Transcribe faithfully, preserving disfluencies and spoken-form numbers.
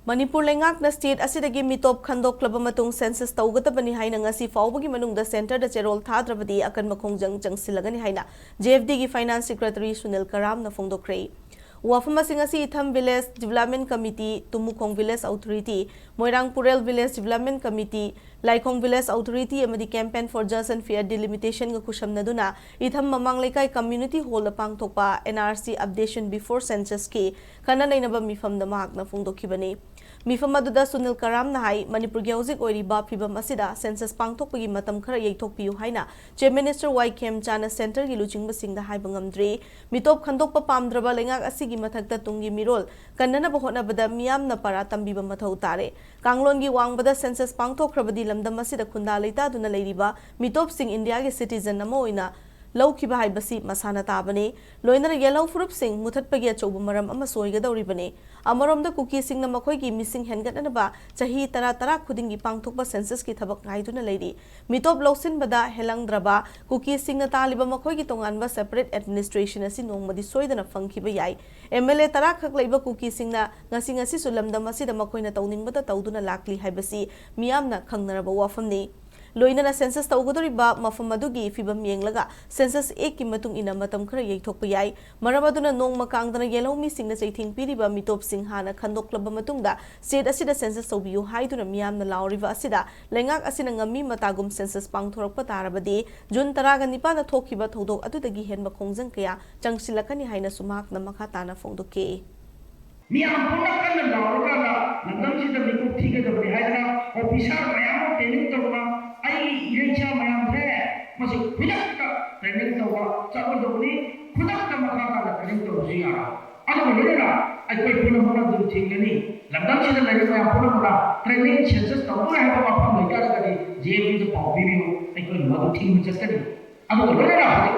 ꯃꯅꯤꯄꯨꯔ ꯂꯩꯉꯥꯛꯅ state ꯑꯁꯤꯗꯒꯤ ꯃꯤꯇꯣꯞ ꯈꯟꯗꯣꯛꯂꯕ ꯃꯇꯨꯡ census ꯇꯧꯒꯗꯕꯅꯤ ꯍꯥꯏꯅ ꯉꯁꯤ ꯐꯥꯎꯕꯒꯤ ꯃꯅꯨꯡꯗ centreꯗ ꯆꯦꯔꯣꯜ ꯊꯥꯗ꯭ꯔꯕꯗꯤ ꯑꯀꯟꯕ ꯈꯣꯡꯖꯪ ꯆꯪꯁꯤꯜꯂꯒꯅꯤ ꯍꯥꯏꯅ J F Dꯒꯤ finance secretary Sunil ꯀꯔꯥꯝꯅ ꯐꯣꯡꯗꯣꯛꯈ꯭ꯔꯦ꯫ ꯋꯥꯐꯝ ꯑꯁꯤ ꯉꯁꯤ ꯏꯊꯝ village development committee, ꯇꯨꯃꯨꯈꯣꯡ village authority, ꯃꯣꯏꯔꯥꯡ ꯄꯨꯔꯦꯜ village development committee, ꯂꯥꯏꯈꯣꯡ village authority ꯑꯃꯗꯤ Campaign for Just and Fair Delimitationꯒ ꯈꯨꯠꯁꯝꯅꯗꯨꯅ ꯏꯊꯝ ꯃꯃꯥꯡ ꯂꯩꯀꯥꯏ community hallꯗ ꯄꯥꯡꯊꯣꯛꯄ N R C updation before censusꯀꯤ ꯈꯟꯅ ꯅꯩꯅꯕ ꯃꯤꯐꯝꯗ ꯃꯍꯥꯛꯅ ꯐꯣꯡꯗꯣꯛꯈꯤꯕꯅꯤ꯫ ꯃꯤꯐꯝ ꯑꯗꯨꯗ ꯁꯨꯅꯤꯜ ꯀꯔꯥꯝꯅ ꯍꯥꯏ, ꯃꯅꯤꯄꯨꯔꯒꯤ ꯍꯧꯖꯤꯛ ꯑꯣꯏꯔꯤꯕ ꯐꯤꯕꯝ ꯑꯁꯤꯗ census ꯄꯥꯡꯊꯣꯛꯄꯒꯤ ꯃꯇꯝ ꯈꯔ ꯌꯩꯊꯣꯛꯄꯤꯌꯨ ꯍꯥꯏꯅ Chief Minister ꯋꯥꯏ ꯈꯦꯝꯆꯥꯅ centreꯒꯤ ꯂꯨꯆꯤꯡꯕꯁꯤꯡꯗ ꯍꯥꯏꯕ ꯉꯝꯗ꯭ꯔꯤ꯫ ꯃꯤꯇꯣꯞ ꯈꯟꯗꯣꯛꯄ ꯄꯥꯝꯗ꯭ꯔꯕ ꯂꯩꯉꯥꯛ ꯑꯁꯤꯒꯤ ꯃꯊꯛꯇ ꯇꯨꯡꯒꯤ ꯃꯤꯔꯣꯜ ꯀꯟꯅꯅꯕ ꯍꯣꯠꯅꯕꯗ ꯃꯤꯌꯥꯝꯅ ꯄꯥꯔꯥ ꯇꯝꯕꯤꯕ ꯃꯊꯧ ꯇꯥꯔꯦ꯫ ꯀꯥꯡꯂꯣꯟꯒꯤ ꯋꯥꯡꯃꯗ census ꯄꯥꯡꯊꯣꯛꯈ꯭ꯔꯕꯗꯤ ꯂꯝꯗꯝ ꯑꯁꯤꯗ ꯈꯨꯟꯗꯥ ꯂꯩꯇꯥꯗꯨꯅ ꯂꯩꯔꯤꯕ ꯃꯤꯇꯣꯞꯁꯤꯡ ꯏꯟꯗꯤꯌꯥꯒꯤ citizen ꯑꯃ ꯑꯣꯏꯅ ꯂꯧꯈꯤꯕ ꯍꯥꯏꯕꯁꯤ ꯃꯁꯥꯅ ꯇꯥꯕꯅꯤ꯫ ꯂꯣꯏꯅꯅ ꯌꯦꯜꯍꯧ ꯐꯨꯔꯨꯞꯁꯤꯡ ꯃꯨꯊꯠꯄꯒꯤ ꯑꯆꯧꯕ ꯃꯔꯝ ꯑꯃꯁꯨ ꯑꯣꯏꯒꯗꯧꯔꯤꯕꯅꯤ꯫ ꯑꯃꯔꯣꯝꯗ ꯀꯨꯀꯤꯁꯤꯡꯅ ꯃꯈꯣꯏꯒꯤ ꯃꯤꯁꯤꯡ ꯍꯦꯟꯒꯠꯅꯅꯕ ꯆꯍꯤ ꯇꯔꯥ ꯇꯔꯥ ꯈꯨꯗꯤꯡꯒꯤ ꯄꯥꯡꯊꯣꯛꯄ censusꯀꯤ ꯊꯕꯛ ꯉꯥꯏꯗꯨꯅ ꯂꯩꯔꯤ꯫ ꯃꯤꯇꯣꯞ ꯂꯧꯁꯤꯟꯕꯗ ꯍꯦꯜꯂꯝꯗ꯭ꯔꯕ ꯀꯨꯀꯤꯁꯤꯡꯅ ꯇꯥꯜꯂꯤꯕ ꯃꯈꯣꯏꯒꯤ ꯇꯣꯉꯥꯟꯕ separate administration ꯑꯁꯤ ꯅꯣꯡꯃꯗꯤ ꯁꯣꯏꯗꯅ ꯐꯪꯈꯤꯕ ꯌꯥꯏ꯫ M L A ꯇꯔꯥ ꯈꯛ ꯂꯩꯕ ꯀꯨꯀꯤꯁꯤꯡꯅ ꯉꯁꯤ ꯉꯁꯤꯁꯨ ꯂꯝꯗꯝ ꯑꯁꯤꯗ ꯃꯈꯣꯏꯅ ꯇꯧꯅꯤꯡꯕꯇ ꯇꯧꯗꯨꯅ ꯂꯥꯛꯂꯤ ꯍꯥꯏꯕꯁꯤ ꯃꯤꯌꯥꯝꯅ ꯈꯪꯅꯔꯕ ꯋꯥꯐꯝꯅꯤ꯫ ꯂꯣꯏꯅꯅ census ꯇꯧꯒꯗꯧꯔꯤꯕ ꯃꯐꯝ ꯑꯗꯨꯒꯤ ꯐꯤꯕꯝ ꯌꯦꯡꯂꯒ Census Actꯀꯤ ꯃꯇꯨꯡ ꯏꯟꯅ ꯃꯇꯝ ꯈꯔ ꯌꯩꯊꯣꯛꯄ ꯌꯥꯏ꯫ ꯃꯔꯝ ꯑꯗꯨꯅ ꯅꯣꯡꯃ ꯀꯥꯡꯗꯅ ꯌꯦꯜꯍꯧ ꯃꯤꯁꯤꯡꯅ ꯆꯩꯊꯦꯡ ꯄꯤꯔꯤꯕ ꯃꯤꯇꯣꯞꯁꯤꯡ ꯍꯥꯟꯅ ꯈꯟꯗꯣꯛꯂꯕ ꯃꯇꯨꯡꯗ state ꯑꯁꯤꯗ census ꯇꯧꯕꯤꯌꯨ ꯍꯥꯏꯗꯨꯅ ꯃꯤꯌꯥꯝꯅ ꯂꯥꯎꯔꯤꯕ ꯑꯁꯤꯗ ꯂꯩꯉꯥꯛ ꯑꯁꯤꯅ ꯉꯝꯃꯤ ꯃꯇꯥꯒꯨꯝ census ꯄꯥꯡꯊꯣꯔꯛꯄ ꯇꯥꯔꯕꯗꯤ June ꯇꯔꯥꯒ ꯅꯤꯄꯥꯟꯗ ꯊꯣꯛꯈꯤꯕ ꯊꯧꯗꯣꯛ ꯑꯗꯨꯗꯒꯤ ꯍꯦꯟꯕ ꯈꯣꯡꯖꯪ ꯀꯌꯥ ꯆꯪꯁꯤꯜꯂꯛꯀꯅꯤ ꯍꯥꯏꯅꯁꯨ ꯃꯍꯥꯛꯅ ꯃꯈꯥ ꯇꯥꯅ ꯐꯣꯡꯗꯣꯛꯈꯤ꯫ ꯃꯤꯌꯥꯝ ꯄꯨꯝꯅ ꯀꯟꯅ ꯂꯥꯎꯔꯀꯥꯟꯗ ꯂꯝꯗꯝꯁꯤꯗ ꯃꯤꯀꯨꯞ ꯊꯤꯒꯗꯕꯅꯤ ꯍꯥꯏꯗꯅ officer ꯃꯌꯥꯝ ꯑꯃ training ꯇꯧꯕ, ꯑꯩꯒꯤ ꯏꯔꯩꯆꯥ ꯃꯌꯥꯝꯁꯦ ꯃꯁꯤ ꯈꯨꯗꯛꯇ training ꯇꯧꯕ ꯆꯠꯂꯣꯏꯗꯧꯕꯅꯤ꯫ ꯈꯨꯗꯛꯇ ꯃꯈꯥ ꯇꯥꯅ training ꯇꯧꯕꯁꯨ ꯌꯥꯔꯣꯏ꯫ ꯑꯗꯨꯒ ꯂꯣꯏꯅꯅ ꯑꯩꯈꯣꯏ ꯄꯨꯝꯅꯃꯛꯅ ꯑꯗꯨꯝ ꯊꯤꯡꯒꯅꯤ꯫ ꯂꯝꯗꯝꯁꯤꯗ ꯂꯩꯔꯤꯕ ꯃꯌꯥꯝ ꯄꯨꯝꯅꯃꯛꯅ training census ꯇꯧꯗꯣꯔꯦ ꯍꯥꯏꯕ ꯋꯥꯐꯝ ꯂꯩꯇꯥꯔꯒꯗꯤ J F Dꯗ ꯄꯥꯎ ꯄꯤꯕꯤꯌꯨ, ꯑꯩꯈꯣꯏꯅ ꯃꯗꯨ ꯊꯤꯡꯕ ꯆꯠꯀꯅꯤ꯫ ꯑꯗꯨꯒ ꯂꯣꯏꯅꯅ ꯍꯧꯖꯤꯛ